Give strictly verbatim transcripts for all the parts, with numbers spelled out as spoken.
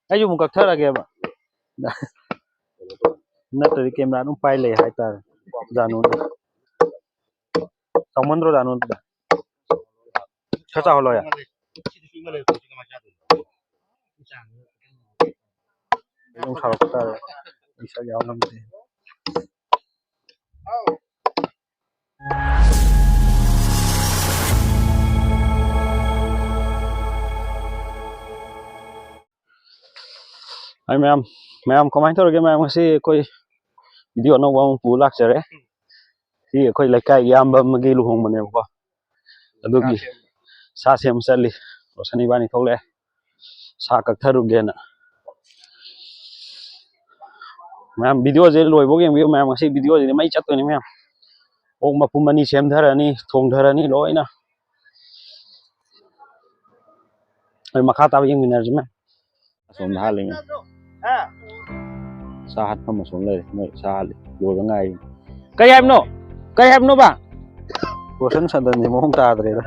ꯑꯩꯁꯨ ꯑꯃꯨꯛ ꯀꯛꯊꯔꯒꯦꯕ꯫ ꯅꯠꯇ꯭ꯔꯗꯤ ꯀꯦꯃꯦꯔꯥ ꯑꯗꯨꯝ ꯄꯥꯏ ꯂꯩ ꯍꯥꯏꯇꯥꯔꯦ꯫ ꯖꯥꯅꯨꯗ ꯆꯥꯎꯃꯟꯗ꯭ꯔꯣ? ꯖꯥꯅꯨꯗꯨꯗ ꯈꯔ ꯆꯥꯎꯍꯜꯂꯣ ꯌꯥ꯫ ꯑꯗꯨꯝ ꯁꯥꯎꯔꯛꯄ ꯇꯥꯔꯦ꯫ ꯄꯩꯁꯥ ꯌꯥꯎꯔꯝꯗꯦ꯫ ꯍꯥꯏ ꯃꯌꯥꯝ, ꯃꯌꯥꯝ ꯀꯃꯥꯏꯅ ꯇꯧꯔꯒꯦ? ꯃꯌꯥꯝ, ꯉꯁꯤ ꯑꯩꯈꯣꯏ ꯚꯤꯗꯤꯑꯣ ꯑꯅꯧꯕ ꯑꯃ ꯄꯨ ꯂꯥꯛꯆꯔꯦ꯫ ꯁꯤ ꯑꯩꯈꯣꯏ ꯂꯩꯀꯥꯏ ꯏꯌꯥꯝꯕ ꯑꯃꯒꯤ ꯂꯨꯍꯣꯡꯕꯅꯦꯕꯀꯣ, ꯑꯗꯨꯒꯤ ꯁꯥ ꯁꯦꯝꯕ ꯆꯠꯂꯤ꯫ ꯔꯣꯁꯟ ꯏꯕꯥꯅꯤ ꯊꯣꯛꯂꯛꯑꯦ ꯁꯥ ꯀꯛꯊꯔꯨꯒꯦꯅ꯫ ꯃꯌꯥꯝ, ꯚꯤꯗꯤꯑꯣꯁꯦ ꯂꯣꯏꯐꯥꯎ ꯌꯦꯡꯕꯤꯌꯨ ꯃꯌꯥꯝ꯫ ꯉꯁꯤ ꯚꯤꯗꯤꯑꯣꯁꯤꯗꯤ ꯃꯩ ꯆꯠꯇꯣꯏꯅꯤ ꯃꯌꯥꯝ꯫ ꯑꯣꯛ ꯃꯄꯨꯝ ꯑꯅꯤ ꯁꯦꯝꯊꯔꯅꯤ, ꯊꯣꯡꯊꯔꯅꯤ ꯂꯣꯏꯅ꯫ ꯑꯩ ꯃꯈꯥ ꯇꯥꯕ ꯌꯦꯡꯃꯤꯟꯅꯔꯁꯤ ꯃꯌꯥꯝ꯫ ꯑꯁꯣꯝꯗ ꯍꯥꯜꯂꯤ ꯃꯌꯥꯝ꯫ ꯁꯥ ꯍꯥꯠꯐꯝ ꯑꯁꯣꯝ ꯂꯩꯔꯦ꯫ ꯃꯣꯏ ꯁꯥ ꯍꯥꯠꯂꯤ꯫ ꯂꯣꯏꯕ ꯉꯥꯏꯔꯤ꯫ ꯀꯔꯤ ꯍꯥꯏꯕꯅꯣ? ꯀꯔꯤ ꯍꯥꯏꯕꯅꯣꯕ? ꯔꯣꯁꯟ ꯁꯟꯗꯟꯁꯦ ꯃꯑꯣꯡ ꯇꯥꯗ꯭ꯔꯦꯗ꯫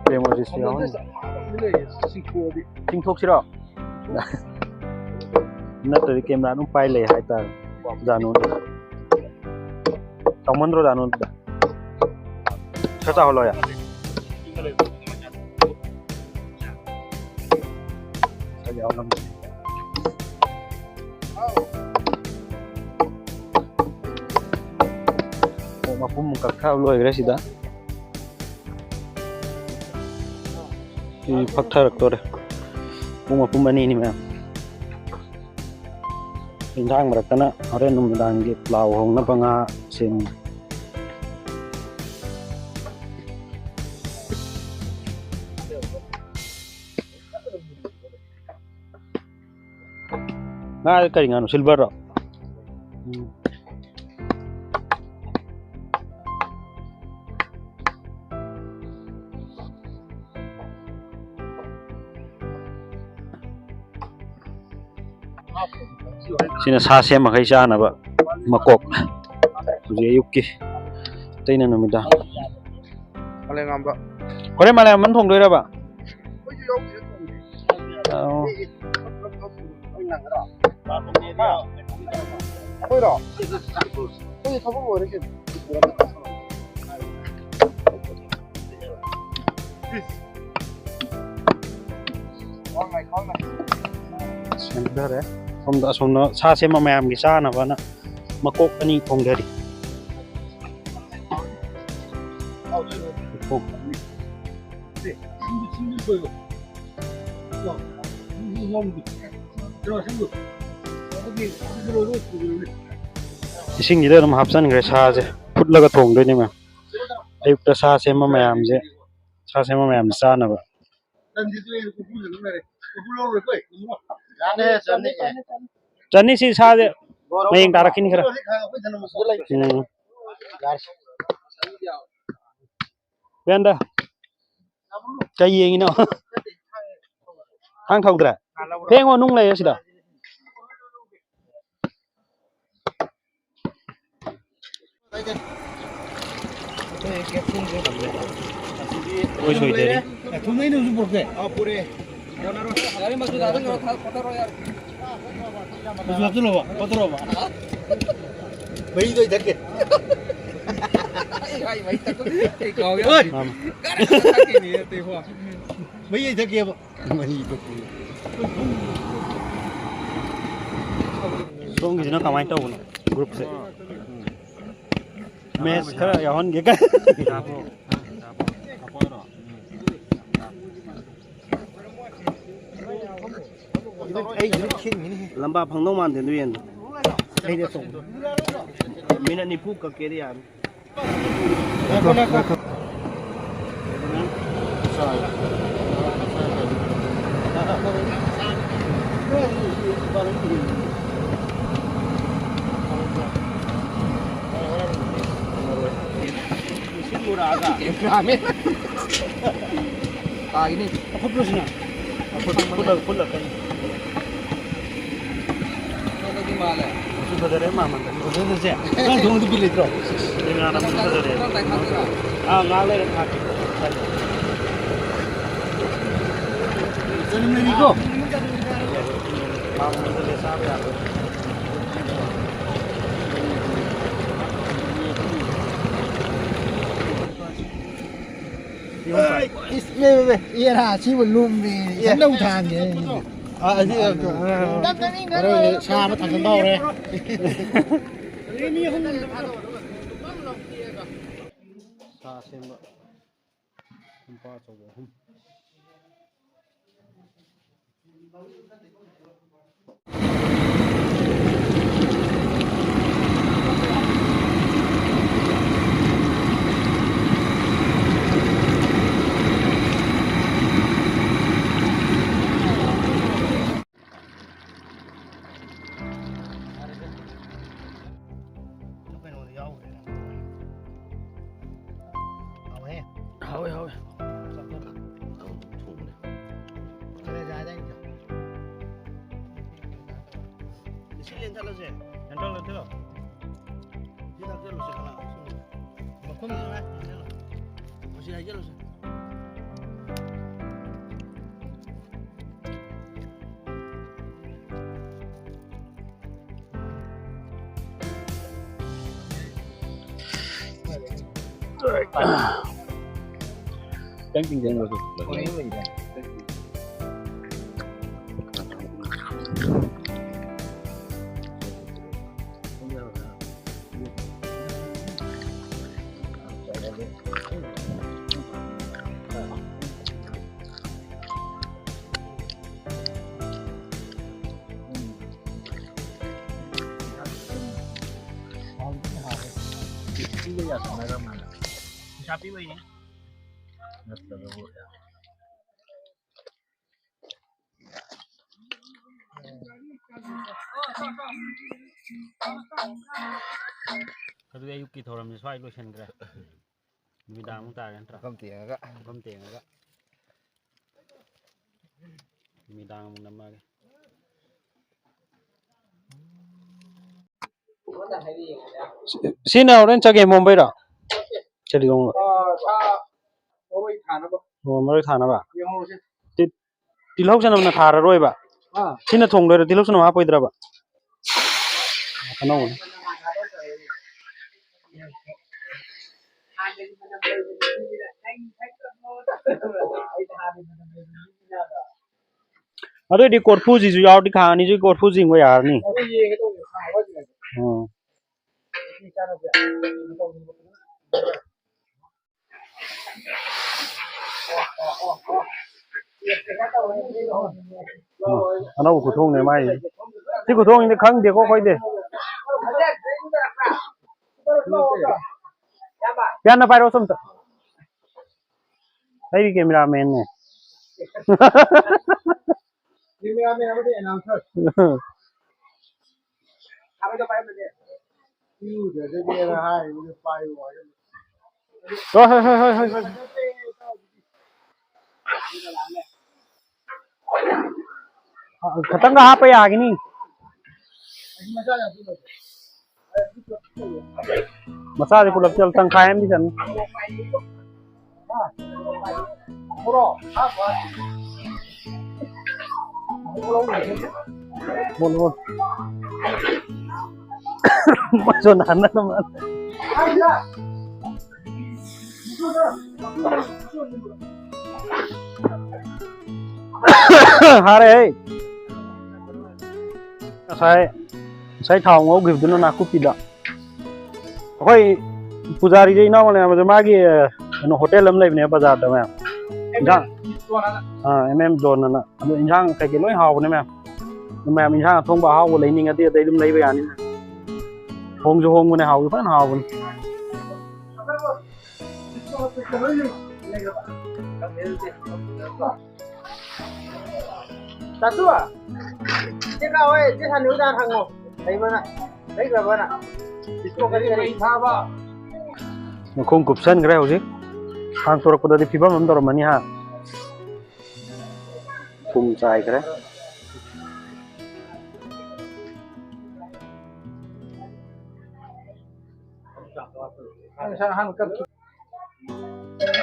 ꯀꯦꯃꯣꯖꯤꯁꯨ ꯌꯥꯎꯍꯟ-, ꯆꯤꯡꯊꯣꯛꯁꯤꯔꯣ? ꯅꯠꯇ꯭ꯔꯗꯤ ꯀꯦꯃꯦꯔꯥ ꯑꯗꯨꯝ ꯄꯥꯏ ꯂꯩ ꯍꯥꯏꯇꯥꯔꯦ꯫ ꯖꯥꯅꯨꯗ ꯆꯥꯎꯃꯟꯗ꯭ꯔꯣ? ꯖꯥꯅꯨꯗꯨꯗ ꯈꯔ ꯆꯥꯎꯍꯜꯂꯣ ꯌꯥ꯫ ꯑꯣꯛ ꯃꯄꯨꯝ ꯀꯛꯊꯕ ꯂꯣꯏꯈ꯭ꯔꯦ ꯁꯤꯗ꯫ ꯁꯤ ꯐꯛꯊꯔꯛꯇꯣꯔꯦ꯫ ꯄꯨꯡ ꯃꯄꯨꯝ ꯑꯅꯤꯅꯤ ꯃꯌꯥꯝ꯫ ꯏꯟꯖꯥꯡ ꯃꯔꯛꯇꯅ ꯍꯣꯔꯦꯟ ꯅꯨꯃꯤꯗꯥꯡꯒꯤ ꯄ꯭ꯂꯥꯎ ꯍꯧꯅꯕ ꯉꯥ ꯁꯦꯝꯃꯤ꯫ ꯉꯥ ꯀꯔꯤ ꯉꯥꯅꯣ? ꯁꯤꯜꯚꯔꯔꯣ? ꯎꯝ꯫ ꯁꯤꯅ ꯁꯥ ꯁꯦꯝ ꯃꯈꯩ ꯆꯥꯅꯕ꯫ ꯃꯀꯣꯛ꯫ ꯍꯧꯖꯤꯛ ꯑꯌꯨꯛꯀꯤ꯫ ꯑꯇꯩꯅ ꯅꯨꯃꯤꯗꯥꯡ꯫ ꯃꯥꯂꯦꯝꯉꯥꯟꯕ꯫ ꯍꯣꯔꯦꯟ ꯃꯥꯂꯦꯝꯉꯥꯟꯕꯅ ꯊꯣꯡꯗꯣꯏꯔꯕ? ꯑꯩꯈꯣꯏꯁꯨ ꯌꯥꯎꯗꯦꯗ ꯊꯣꯡꯕ꯫ ꯑꯣ꯫ ꯑꯩꯈꯣꯏꯔꯣ? ꯑꯩꯈꯣꯏꯗꯤ ꯊꯕꯛ ꯂꯣꯏꯔꯦ ꯀꯩꯅꯣ꯫ ꯁꯦꯝꯊꯔꯦ꯫ ꯁꯣꯝꯗ, ꯑꯁꯣꯝꯗ ꯁꯥ ꯁꯦꯝꯕ ꯃꯌꯥꯝꯒꯤ ꯆꯥꯅꯕꯅ ꯃꯀꯣꯛ ꯑꯅꯤ ꯊꯣꯡꯊꯔꯤ꯫ ꯃꯀꯣꯛ꯫ ꯏꯁꯤꯡꯁꯤꯗ ꯑꯗꯨꯝ ꯍꯥꯞꯆꯤꯟꯈ꯭ꯔꯦ ꯁꯥꯁꯦ꯫ ꯐꯨꯠꯂꯒ ꯊꯣꯡꯗꯣꯏꯅꯦ ꯃꯌꯥꯝ꯫ ꯑꯌꯨꯛꯇ ꯁꯥ ꯁꯦꯝꯕ ꯃꯌꯥꯝꯁꯦ, ꯁꯥ ꯁꯦꯝꯕ ꯃꯌꯥꯝꯁꯦ ꯆꯥꯅꯕ꯫ ꯆꯟꯅꯤ, ꯁꯤ ꯁꯥꯁꯦ ꯃꯌꯦꯡ ꯇꯥꯔꯛꯈꯤꯅꯤ ꯈꯔ꯫ ꯎꯝ꯫ ꯕꯦꯟꯗ, ꯀꯩ ꯌꯦꯡꯉꯤꯅꯣ? ꯊꯥꯡ ꯊꯧꯗ꯭ꯔꯦ? ꯐꯦꯡꯉꯣ, ꯅꯨꯡ ꯂꯩꯌꯦ ꯁꯤꯗ꯫ ꯂꯣꯏ ꯁꯣꯏꯗꯔꯤ꯫ ꯊꯨꯝ ꯍꯩꯅꯕꯁꯨ ꯄꯨꯔꯛꯇꯦ? ꯑꯥ, ꯄꯨꯔꯛꯑꯦ꯫ ꯌꯥꯔꯦ, ꯃꯆꯨ ꯊꯥꯗꯈ꯭ꯔꯣ, ꯊꯥ-, ꯊꯥꯗꯔꯣ, ꯌꯥꯔꯦ꯫ ꯃꯆꯨ ꯍꯥꯞꯆꯤꯜꯂꯣꯕ, ꯐꯣꯠꯇꯣꯔꯣꯕ꯫ ꯃꯍꯤꯗꯣ ꯑꯩ ꯊꯛꯀꯦ꯫ ꯑꯩ ꯍꯥꯏ, ꯃꯍꯤ ꯊꯛꯄ ꯑꯩ ꯀꯥꯎꯋꯦ꯫ ꯍꯣꯏ꯫ ꯃꯥꯃ꯫ ꯀꯔꯤ ꯊꯛꯀꯦꯅꯦ, ꯑꯇꯩ ꯍꯣ꯫ ꯃꯍꯤ ꯑꯩ ꯊꯛꯀꯦꯕ꯫ ꯃꯍꯤꯗꯣ꯫ ꯁꯣꯝꯒꯤꯁꯤꯅ ꯀꯃꯥꯏꯅ ꯇꯧꯕꯅꯣ? ꯒ꯭ꯔꯨꯞꯁꯦ꯫ ꯃꯦꯠꯁ ꯈꯔ ꯌꯥꯎꯍꯟꯒꯦ ꯀꯥꯏ꯫ ꯂꯝꯕꯥ ꯐꯪꯗꯧ ꯃꯥꯟꯗꯦ ꯑꯗꯨ ꯌꯦꯟꯗꯣ꯫ ꯑꯩꯗꯤ ꯑꯆꯧꯕ꯫ ꯃꯤꯅꯠ ꯅꯤꯐꯨ ꯀꯛꯀꯦꯗꯤ ꯌꯥꯅꯤ꯫ ꯇꯥꯒꯤꯅꯤ꯫ ꯑꯐꯨꯠꯄꯁꯤꯅ? ꯑꯐꯨꯠ-, ꯐꯨꯠꯂ-, ꯐꯨꯠꯂꯛꯀꯅꯤ꯫ ꯐꯨꯠꯂꯗꯤ ꯃꯥꯜꯂꯦ꯫ ꯐꯖꯔꯦ ꯃꯥꯃꯟꯗ꯫ ꯐꯖꯗꯣꯏꯁꯦ꯫ ꯅꯪ ꯊꯣꯡꯗꯤ ꯕꯤꯠ ꯂꯩꯇ꯭ꯔꯣ? ꯏꯃꯥꯟꯅꯕ ꯐꯖꯔꯦ꯫ ꯑꯥ, ꯉꯥꯏꯍꯥꯛ ꯂꯩꯔ ꯊꯥꯛꯀꯦ꯫ ꯆꯅꯝ ꯂꯩꯔꯤꯀꯣ? ꯃꯥꯃꯟꯗ ꯐꯖꯔꯦ, ꯆꯥꯕ ꯌꯥꯔꯣꯏ꯫ ꯏꯁ, ꯃꯦ, ꯃꯦ, ꯃꯦ꯫ ꯑꯦꯔꯥ, ꯁꯤꯕꯨ ꯂꯨꯝꯃꯦ꯫ ꯏꯊꯟꯗ ꯑꯃꯨꯛ ꯊꯥꯡꯒꯦ꯫ ꯑꯥ, ꯑꯁꯤ, ꯑꯥ, ꯑꯥ, ꯑꯥ꯫ ꯅꯪ ꯆꯥꯅꯤꯡꯉꯒ ꯍꯣꯔꯦꯟ ꯁꯥ ꯑꯃ ꯊꯥꯡꯖꯟꯕ ꯍꯧꯔꯦ꯫ ꯁꯥ ꯁꯦꯝꯕ ꯀꯣꯝꯄꯥ ꯑꯆꯧꯕ ꯑꯍꯨꯝ꯫ ꯀꯩꯅꯣꯗ ꯌꯥꯎꯈ꯭ꯔꯦꯅꯦ꯫ ꯍꯥꯎꯋꯦ꯫ ꯍꯥꯎꯋꯦ, ꯍꯥꯎꯋꯦ꯫ ꯆꯥꯎꯊꯣꯛ꯫ ꯑꯗꯨꯝ ꯊꯣꯡꯕꯅꯦ꯫ ꯀꯂꯦꯖꯥ ꯍꯥꯏꯗꯥꯏꯅꯦ? ꯏꯁꯤꯡ ꯂꯦꯟꯊꯠꯂꯁꯦ꯫ ꯂꯦꯟꯊꯠꯂꯣ, ꯂꯦꯟꯊꯠꯂꯣ꯫ ꯏꯁꯤꯡ ꯊꯛꯆꯜꯂꯨꯁꯦ, ꯈꯔ꯫ ꯃꯈꯨꯝꯁꯦ ꯉꯥꯏ ꯂꯦꯟꯊꯠꯂꯣ꯫ ꯃꯁꯤ ꯍꯩꯖꯜꯂꯨꯁꯦ꯫ ꯄꯩꯁꯥ ꯄꯤꯕꯩꯅꯦ꯫ ꯅꯠꯇ꯭ꯔꯒꯕꯨ꯫ ꯑꯗꯨꯗꯤ ꯑꯌꯨꯛꯀꯤ ꯊꯧꯔꯝꯁꯦ ꯁ꯭ꯋꯥꯏ ꯂꯣꯏꯁꯤꯟꯈ꯭ꯔꯦ꯫ ꯅꯨꯃꯤꯗꯥꯡ ꯑꯃꯨꯛ ꯇꯥꯔꯦ ꯅꯠꯇ꯭ꯔꯥ? ꯄꯨꯈꯝ ꯇꯦꯡꯉꯒ꯫ ꯄꯨꯈꯝ ꯇꯦꯡꯉꯒ꯫ ꯅꯨꯃꯤꯗꯥꯡ ꯑꯃꯨꯛ ꯅꯝꯃꯛꯑꯒꯦ꯫ ꯁꯤ-, ꯁꯤꯅ ꯍꯣꯔꯦꯟ ꯆꯒꯦꯝ ꯄꯣꯝꯕꯩꯔꯣ? ꯆꯒꯦꯝ ꯄꯣꯝꯕ꯫ ꯑꯥ, ꯁꯥ ꯃꯔꯣꯏ ꯊꯥꯅꯕ꯫ ꯑꯣ, ꯃꯔꯣꯏ ꯊꯥꯅꯕ? ꯌꯦꯡꯍꯧꯔꯁꯤ꯫ ꯇꯤ-, ꯇꯤꯜꯍꯧ ꯆꯅꯝꯅ ꯊꯥꯔꯔꯣꯏꯕ? ꯑꯥ꯫ ꯁꯤꯅ ꯊꯣꯡꯗꯣꯏꯔꯣ? ꯇꯤꯜꯍꯧ ꯆꯅꯝ ꯍꯥꯞꯄꯣꯏꯗ꯭ꯔꯕ? ꯑꯅꯧꯕꯅꯤ꯫ ꯑꯗꯨꯑꯣꯏꯗꯤ ꯀꯣꯔꯐꯨꯁꯤꯁꯨ ꯌꯥꯎꯔꯗꯤ ꯈꯥꯡ ꯑꯅꯤꯁꯤꯒꯤ ꯀꯣꯔꯐꯨꯁꯤ ꯌꯦꯡꯕ ꯌꯥꯔꯅꯤ꯫ ꯎꯝ꯫ ꯑꯅꯧꯕ ꯈꯨꯊꯣꯡꯅꯦ ꯃꯥꯏꯁꯦ꯫ ꯁꯤ ꯈꯨꯊꯣꯡꯁꯤꯗꯤ ꯈꯪꯗꯦꯀꯣ ꯑꯩꯈꯣꯏꯗꯤ꯫ ꯄꯤꯌꯥꯅ ꯄꯥꯏꯔꯛꯑꯣ ꯁꯣꯝꯗ꯫ ꯑꯩꯗꯤ cameraman ꯅꯦ꯫ Cameraman ꯑꯃꯗꯤ announcer꯫ ꯏꯔꯨꯖꯗꯕꯤꯅ ꯍꯥꯏꯔꯤꯕꯗꯨ ꯄꯥꯏꯌꯨ ꯍꯥꯏꯔꯤꯕ꯫ ꯍꯣꯏ, ꯍꯣꯏ, ꯍꯣꯏ, ꯍꯣꯏ, ꯍꯣꯏ, ꯍꯣꯏ꯫ ꯈꯇꯪꯒ ꯍꯥꯞꯄ ꯌꯥꯒꯤꯅꯤ꯫ ꯃꯆꯥꯁꯦ ꯄꯨꯂꯞ ꯆꯦꯜꯂꯦ, ꯇꯪꯈꯥꯏ ꯑꯃꯗꯤ ꯆꯟꯅꯤ꯫ ꯃꯣꯟ, ꯃꯣꯟ꯫ ꯃꯆꯣꯟ ꯍꯟꯅ ꯃꯥꯜꯂꯦ꯫ ꯍꯥꯔꯦ꯫ ꯉꯁꯥꯏ, ꯉꯁꯥꯏ ꯊꯥꯎ ꯉꯧꯈꯤꯕꯗꯨꯅ ꯅꯥꯀꯨꯞꯄꯤꯗ꯫ ꯑꯩꯈꯣꯏ ꯄꯨꯖꯥꯔꯤꯁꯦ ꯏꯅꯥꯎ ꯃꯂꯦꯝꯕꯁꯦ ꯃꯥꯒꯤ, ꯀꯩꯅꯣ, ꯍꯣꯇꯦꯜ ꯑꯃ ꯂꯩꯕꯅꯦ ꯕꯖꯥꯔꯗ ꯃꯌꯥꯝ꯫ ꯏꯟꯖꯥꯡ, ꯑꯥ, M M Zone ꯑꯅ꯫ ꯑꯗꯣ ꯏꯟꯖꯥꯡ ꯀꯩꯀꯩ ꯂꯣꯏ ꯍꯥꯎꯕꯅꯦ ꯃꯌꯥꯝ꯫ ꯑꯗꯣ ꯃꯌꯥꯝ ꯏꯟꯖꯥꯡ ꯑꯊꯣꯡꯕ ꯑꯍꯥꯎꯕ ꯂꯩꯅꯤꯡꯉꯗꯤ ꯑꯗꯩ ꯑꯗꯨꯝ ꯂꯩꯕ ꯌꯥꯅꯤ꯫ ꯍꯣꯡꯁꯨ ꯍꯣꯡꯕꯅꯦ, ꯍꯥꯎꯁꯨ ꯐꯖꯅ ꯍꯥꯎꯕꯅꯦ꯫ ꯇꯥꯇꯨ, ꯆꯦ ꯀꯥ ꯍꯣꯏ, ꯆꯦ ꯁꯥꯅꯤꯍꯣꯏꯗ ꯍꯪꯉꯣ꯫ ꯂꯩꯕ꯭ꯔꯅ? ꯂꯩꯈ꯭ꯔꯕꯅ? ꯃꯈꯣꯡ ꯀꯨꯞꯁꯟꯈ꯭ꯔꯦ ꯍꯧꯖꯤꯛ꯫ ꯍꯥꯡꯇꯣꯔꯛꯄꯗꯗꯤ ꯐꯤꯕꯝ ꯑꯃ ꯇꯧꯔꯝꯃꯅꯤ ꯍꯥ? ꯊꯨꯝ ꯆꯥꯏꯈ꯭ꯔꯦ꯫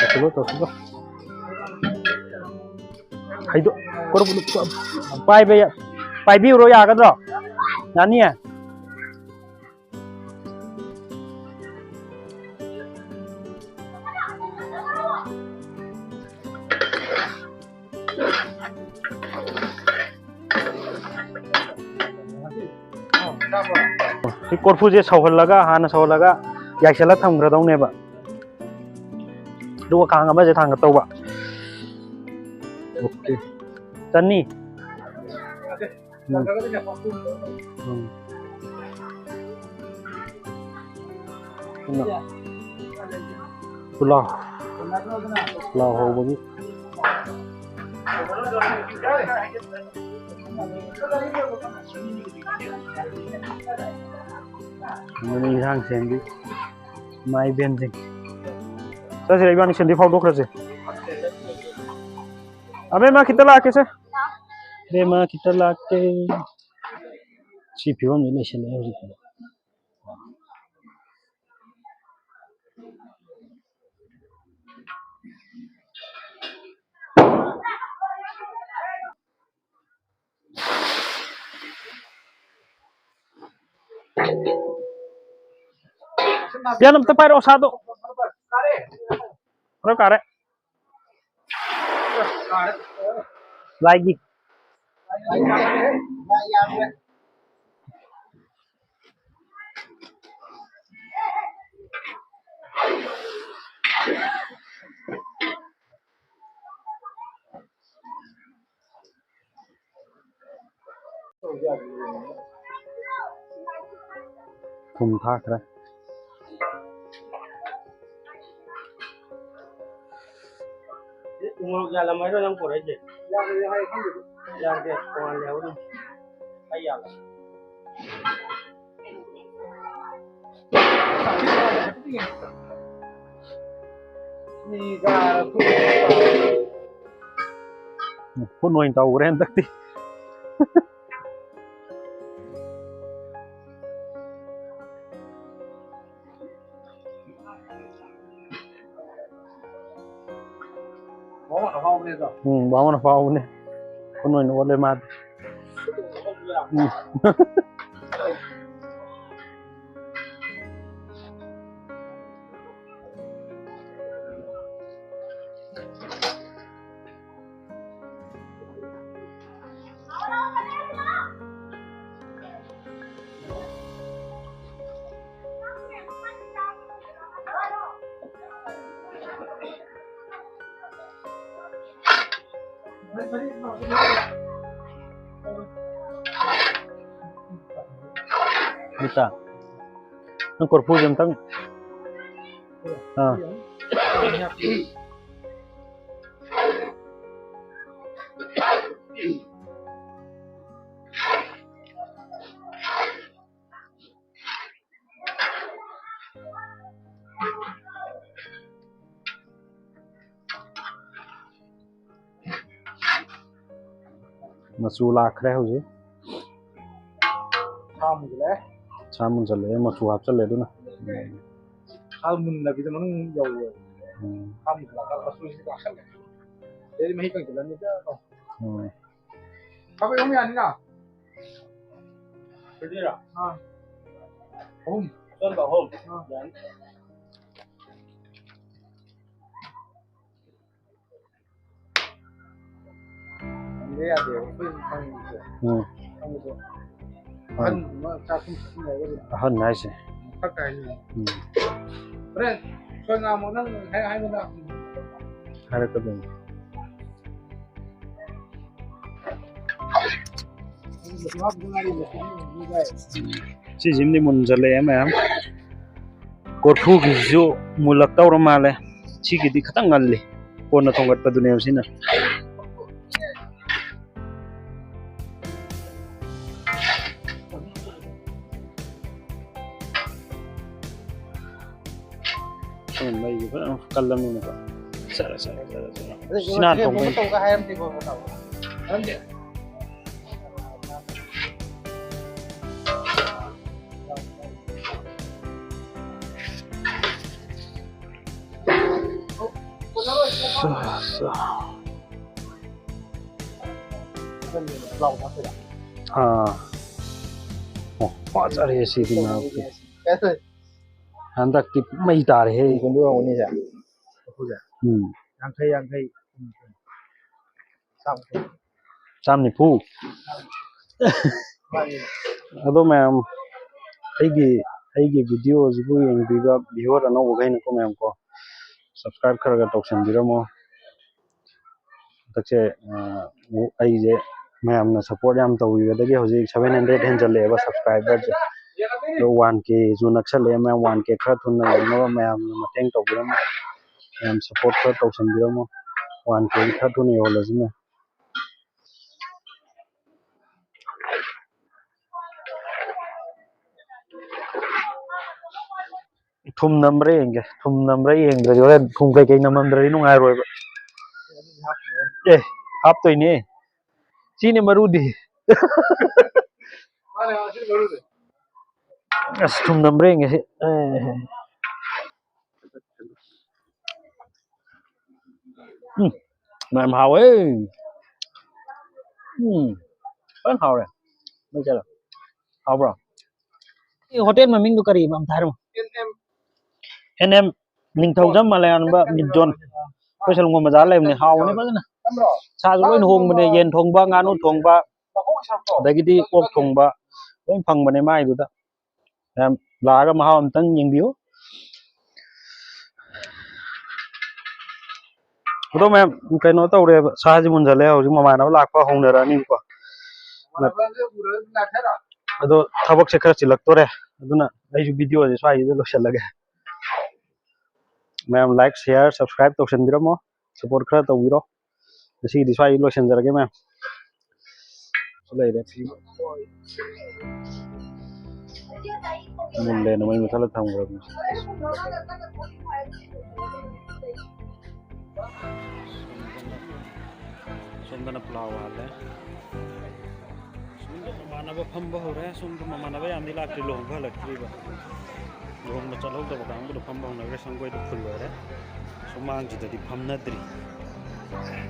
ꯇꯧꯁꯤꯜꯂꯣ, ꯇꯧꯁꯤꯜꯂꯣ꯫ ꯍꯩꯗꯣꯛ-, ꯀꯣꯔꯐꯨꯗꯨ ꯄꯥꯏꯕ ꯌꯥ-, ꯄꯥꯏꯕꯤꯔꯣ, ꯌꯥꯒꯗ꯭ꯔꯣ? ꯌꯥꯅꯤꯌꯦ? ꯁꯤ ꯀꯣꯔꯐꯨꯁꯦ ꯁꯧꯍꯜꯂꯒ, ꯍꯥꯟꯅ ꯁꯧꯍꯜꯂꯒ ꯌꯥꯏꯁꯜꯂ ꯊꯝꯈ꯭ꯔꯗꯧꯅꯦꯕ꯫ ꯑꯗꯨꯒ ꯈꯥꯡ ꯑꯃꯁꯦ ꯊꯥꯡꯒꯠꯇꯧꯕ꯫ ꯑꯣꯀꯦ꯫ ꯆꯟꯅꯤ꯫ ꯎꯝ꯫ ꯎꯝ꯫ ꯄꯨꯂꯥꯎ꯫ ꯄꯨꯂꯥꯎ ꯍꯧꯕꯒꯤ꯫ ꯑꯗꯨꯅ ꯏꯟꯁꯥꯡ ꯁꯦꯝꯕꯤ꯫ ꯏꯃꯥ ꯏꯕꯦꯟꯁꯤꯡ꯫ ꯆꯠꯁꯤꯔ ꯏꯕꯥꯅꯤ ꯁꯦꯟꯗꯤ ꯐꯥꯎꯗꯣꯛꯈ꯭ꯔꯁꯦ꯫ ꯑꯕꯦꯝꯃ ꯈꯤꯇ ꯂꯥꯛꯀꯦꯁꯦ꯫ ꯑꯕꯦꯝꯃ ꯈꯤꯇ ꯂꯥꯛꯀꯦ꯫ ꯁꯤ ꯐꯤꯕꯝꯁꯤ ꯂꯩꯁꯤꯜꯂꯛꯑꯦ ꯍꯧꯖꯤꯛꯇꯤ꯫ ꯄꯤꯌꯥꯟ ꯑꯝꯇ ꯄꯥꯏꯔꯛꯑꯣ, ꯁꯥꯗꯣ꯫ ꯈꯔ ꯀꯥꯔꯦ꯫ ꯂꯥꯏꯒꯤ꯫ ꯊꯨꯝ ꯊꯥꯛꯈ꯭ꯔꯦ꯫ ꯎ ꯃꯣꯔꯣꯛ ꯌꯥꯜꯂꯝꯃ ꯍꯥꯏꯔꯣ ꯅꯪ ꯄꯨꯔꯛꯏꯁꯦ? ꯌꯥꯜꯂꯦ ꯍꯥꯏ, ꯈꯪꯗꯦ꯫ ꯌꯥꯜꯗꯦ, ꯇꯣꯉꯥꯟ ꯂꯩꯍꯧꯔꯤ꯫ ꯑꯩ ꯌꯥꯜꯂꯦ꯫ ꯈꯨꯠꯅ ꯑꯣꯏꯅ ꯇꯧꯈ꯭ꯔꯦ ꯍꯟꯗꯛꯇꯤ꯫ ꯎꯝ, ꯕꯥꯃꯣꯟ ꯑꯐꯥꯎꯕꯅꯦ꯫ ꯈꯨꯟ ꯑꯣꯏꯅ ꯑꯣꯜꯂꯦ ꯃꯥꯗꯤ꯫ ꯎꯝ꯫ ꯅꯤꯇꯥ, ꯅꯪ ꯀꯣꯔꯐꯨꯁꯦ ꯑꯝꯇꯪ꯫ ꯑꯥ꯫ ꯃꯆꯨ ꯂꯥꯛꯈ꯭ꯔꯦ ꯍꯧꯖꯤꯛ꯫ ꯁꯥ ꯃꯨꯟꯖꯜꯂꯛꯑꯦ꯫ ꯁꯥ ꯃꯨꯟꯖꯜꯂꯛꯑꯦ, ꯃꯆꯨ ꯍꯥꯞꯆꯜꯂꯦ ꯑꯗꯨꯅ꯫ ꯁꯥ ꯃꯨꯟꯗꯕꯤꯗ ꯃꯅꯨꯡ ꯌꯧꯔꯣꯏ꯫ ꯎꯝ꯫ ꯁꯥ ꯃꯨꯟꯖꯜꯂꯛꯑꯒ ꯃꯆꯨꯁꯤꯗꯤ ꯂꯥꯛꯁꯜꯂꯦ꯫ ꯑꯗꯩꯗꯤ ꯃꯍꯤ ꯀꯪꯁꯤꯜꯂꯅꯤꯗ꯫ ꯎꯝ꯫ ꯈꯥꯕꯩ ꯑꯍꯨꯝ ꯌꯥꯅꯤꯅ? ꯑꯗꯨꯏꯔꯣ? ꯑꯥ꯫ ꯑꯍꯨꯝ꯫ ꯑꯆꯣꯟꯕ ꯑꯍꯨꯝ꯫ ꯑꯥ꯫ ꯌꯥꯅꯤ꯫ ꯌꯥꯗꯦ, ꯌꯥꯗꯦ꯫ ꯑꯩꯈꯣꯏ ꯐꯪꯉꯤꯁꯦ꯫ ꯎꯝ꯫ ꯐꯪꯉꯤꯁꯦ꯫ ꯑꯍꯟ ꯑꯃ ꯆꯥꯛꯈꯨꯝ ꯆꯠꯃꯤꯟꯅꯔꯒꯗꯤ ꯑꯍꯟ ꯍꯥꯏꯁꯦ꯫ ꯐꯛ ꯀꯥꯏꯅꯤ꯫ ꯎꯝ꯫ ꯍꯣꯔꯦꯟ ꯁꯣꯏ ꯉꯥꯝꯃꯣ ꯅꯪ ꯍꯥꯏ-, ꯍꯥꯏꯕꯗ꯫ ꯍꯥꯏꯔꯛꯀꯗꯣꯏꯅꯤ꯫ ꯁꯤꯁꯤꯃꯗꯤ ꯃꯨꯟꯖꯜꯂꯛꯑꯦ ꯃꯌꯥꯝ꯫ ꯀꯣꯔꯐꯨꯒꯤꯁꯤꯁꯨ ꯃꯨꯜꯂꯛꯇꯧꯔ ꯃꯥꯜꯂꯦ꯫ ꯁꯤꯒꯤꯗꯤ ꯈꯤꯇꯪ ꯉꯜꯂꯤ꯫ ꯀꯣꯟꯅ ꯊꯣꯡꯒꯠꯄꯗꯨꯅꯦꯕ ꯁꯤꯅ꯫ ꯃꯩꯁꯦ ꯐꯖꯅ ꯀꯜꯂꯝꯅꯤꯅꯀꯣ꯫ ꯆꯠꯂꯦ, ꯆꯠꯂꯦ, ꯆꯠꯂꯦ, ꯆꯠꯂꯦ꯫ ꯑꯗꯨ ꯁꯤꯅ ꯍꯥꯟꯅ ꯊꯣꯡꯕꯩꯅꯦ꯫ ꯇꯧꯒ ꯍꯥꯏꯔꯝꯗꯦꯀꯣ, ꯇꯥꯃꯣ? ꯍꯥꯏꯔꯝꯗꯦ꯫ ꯑꯥ꯫ ꯑꯣ, ꯐꯖꯔꯦ ꯁꯤꯗꯤ ꯃꯌꯥꯝ꯫ ꯍꯟꯗꯛꯇꯤ ꯃꯩ ꯇꯥꯔꯦꯍꯦ꯫ ꯀꯨꯟ ꯀꯨꯟꯗꯤ ꯑꯣꯏꯔꯝꯒꯅꯤꯁꯦ꯫ ꯎꯝ꯫ ꯌꯥꯡꯈꯩ, ꯌꯥꯡꯈꯩ꯫ ꯆꯥꯝ ꯅꯤꯐꯨ꯫ ꯑꯗꯣ ꯃꯌꯥꯝ, ꯑꯩꯒꯤ, ꯑꯩꯒꯤ video ꯁꯤꯕꯨ ꯌꯦꯡꯕꯤꯕ viewer ꯑꯅꯧꯕꯈꯩꯅꯀꯣ ꯃꯌꯥꯝ ꯀꯣ, subscribe ꯈꯔ ꯈꯔ ꯇꯧꯁꯟꯕꯤꯔꯝꯃꯣ꯫ ꯍꯟꯗꯛꯁꯦ, ꯑ, ꯑꯩꯁꯦ ꯃꯌꯥꯝꯅ support ꯌꯥꯝ ꯇꯧꯕꯤꯕꯗꯒꯤ ꯍꯧꯖꯤꯛ seven hundred ꯍꯦꯟꯖꯜꯂꯛꯑꯦꯕ subscriber ꯁꯦ꯫ ꯑꯗꯣ one K ꯁꯨ ꯅꯛꯁꯜꯂꯛꯑꯦ꯫ ꯃꯌꯥꯝ one K ꯈꯔ ꯊꯨꯅ ꯌꯧꯅꯕ ꯃꯌꯥꯝꯅ ꯃꯇꯦꯡ ꯇꯧꯕꯤꯔꯝꯃꯣ꯫ ꯃꯌꯥꯝ support ꯈꯔ ꯇꯧꯁꯟꯕꯤꯔꯝꯃꯣ꯫ One K ꯈꯔ ꯊꯨꯅ ꯌꯧꯍꯜꯂꯁꯤꯅꯦ꯫ ꯊꯨꯝ ꯅꯝꯕ꯭ꯔꯥ ꯌꯦꯡꯒꯦ꯫ ꯊꯨꯝ ꯅꯝꯕ꯭ꯔꯥ ꯌꯦꯡꯗ꯭ꯔꯗꯤ ꯍꯣꯔꯦꯟ ꯊꯨꯝ ꯀꯩꯀꯩ ꯅꯝꯃꯝꯗ꯭ꯔꯗꯤ ꯅꯨꯡꯉꯥꯏꯔꯣꯏꯕ꯫ ꯑꯦ, ꯍꯥꯞꯇꯣꯏꯅꯦ꯫ ꯁꯤꯅꯦ ꯃꯔꯨꯗꯤ꯫ ꯑꯁ, ꯊꯨꯝ ꯅꯝꯕ꯭ꯔꯥ ꯌꯦꯡꯒꯦ ꯁꯤ꯫ ꯑꯦ꯫ ꯎꯝ, ꯌꯥꯝ ꯍꯥꯎꯋꯦ꯫ ꯎꯝ, ꯐꯖꯅ ꯍꯥꯎꯔꯦ꯫ ꯃꯩ ꯆꯠꯂꯦ꯫ ꯍꯥꯎꯕ꯭ꯔꯣ? ꯁꯤ ꯍꯣꯇꯦꯜ ꯃꯃꯤꯡꯗꯨ ꯀꯔꯤꯕ ꯑꯝꯇ ꯍꯥꯏꯔꯝꯃꯨ꯫ ꯑꯦꯟ ꯑꯦꯝ ꯅꯤꯡꯊꯧꯖꯝ ꯃꯂꯌꯥꯟꯕ meat zone꯫ ꯑꯩꯈꯣꯏ ꯁꯂꯨꯡꯕꯝ ꯕꯖꯥꯔ ꯂꯩꯕꯅꯦ, ꯍꯥꯎꯕꯅꯦ ꯐꯖꯅ꯫ ꯁꯥꯁꯨ ꯂꯣꯏꯅ ꯍꯣꯡꯕꯅꯦ, ꯌꯦꯟ ꯊꯣꯡꯕ, ꯉꯥꯅꯨ ꯊꯣꯡꯕ, ꯑꯗꯒꯤꯗꯤ ꯑꯣꯛ ꯊꯣꯡꯕ ꯂꯣꯏ ꯐꯪꯕꯅꯦ ꯃꯥꯏꯗꯨꯗ꯫ ꯃꯌꯥꯝ ꯂꯥꯛꯑꯒ ꯃꯍꯥꯎ ꯑꯝꯇꯪ ꯌꯦꯡꯕꯤꯌꯨ꯫ ꯑꯗꯣ ꯃꯌꯥꯝ, ꯀꯩꯅꯣ ꯇꯧꯔꯦꯕ, ꯁꯥꯁꯤ ꯃꯨꯟꯖꯜꯂꯦ꯫ ꯍꯧꯖꯤꯛ ꯃꯃꯥꯟꯅꯕ ꯂꯥꯛꯄ ꯍꯧꯅꯔꯛꯑꯅꯤꯕꯀꯣ꯫ ꯑꯗꯣ ꯊꯕꯛꯁꯦ ꯈꯔ ꯆꯤꯜꯂꯛꯇꯣꯔꯦ, ꯑꯗꯨꯅ ꯑꯩꯁꯨ video ꯁꯦ ꯁ꯭ꯋꯥꯏꯁꯤꯗ ꯂꯣꯏꯁꯤꯜꯂꯒꯦ꯫ ꯃꯌꯥꯝ like, share, subscribe ꯇꯧꯁꯟꯕꯤꯔꯝꯃꯣ, support ꯈꯔ ꯇꯧꯕꯤꯔꯣ꯫ ꯉꯁꯤꯒꯤꯗꯤ ꯁ꯭ꯋꯥꯏꯗ ꯂꯣꯏꯁꯤꯟꯖꯔꯒꯦ ꯃꯌꯥꯝ꯫ ꯁꯤ ꯂꯩꯔꯦ꯫ ꯃꯨꯜꯂꯦꯅ ꯃꯩ ꯃꯨꯊꯠꯂ ꯊꯝꯈ꯭ꯔꯕꯅꯤ꯫ ꯁꯣꯝꯗꯅ ꯄ꯭ꯂꯥꯎ ꯍꯥꯜꯂꯦ꯫ ꯁꯣꯝꯗ ꯃꯃꯥꯟꯅꯕ ꯐꯝꯕ ꯍꯧꯔꯦ꯫ ꯁꯣꯝꯗ ꯃꯃꯥꯟꯅꯕ ꯌꯥꯝꯗꯤ ꯂꯥꯛꯇ꯭ꯔꯤ, ꯂꯨꯍꯣꯡꯕ ꯍꯜꯂꯛꯇ꯭ꯔꯤꯕ꯫ ꯂꯨꯍꯣꯡꯕ ꯆꯠꯍꯧꯗꯕ ꯀꯥꯡꯕꯨꯗꯣ ꯐꯝꯕ ꯍꯧꯅꯈ꯭ꯔꯦ꯫ ꯁꯪꯒꯣꯏꯗꯣ full ꯑꯣꯏꯔꯦ꯫ ꯁꯨꯃꯥꯡꯁꯤꯗꯗꯤ ꯐꯝꯅꯗ꯭ꯔꯤ꯫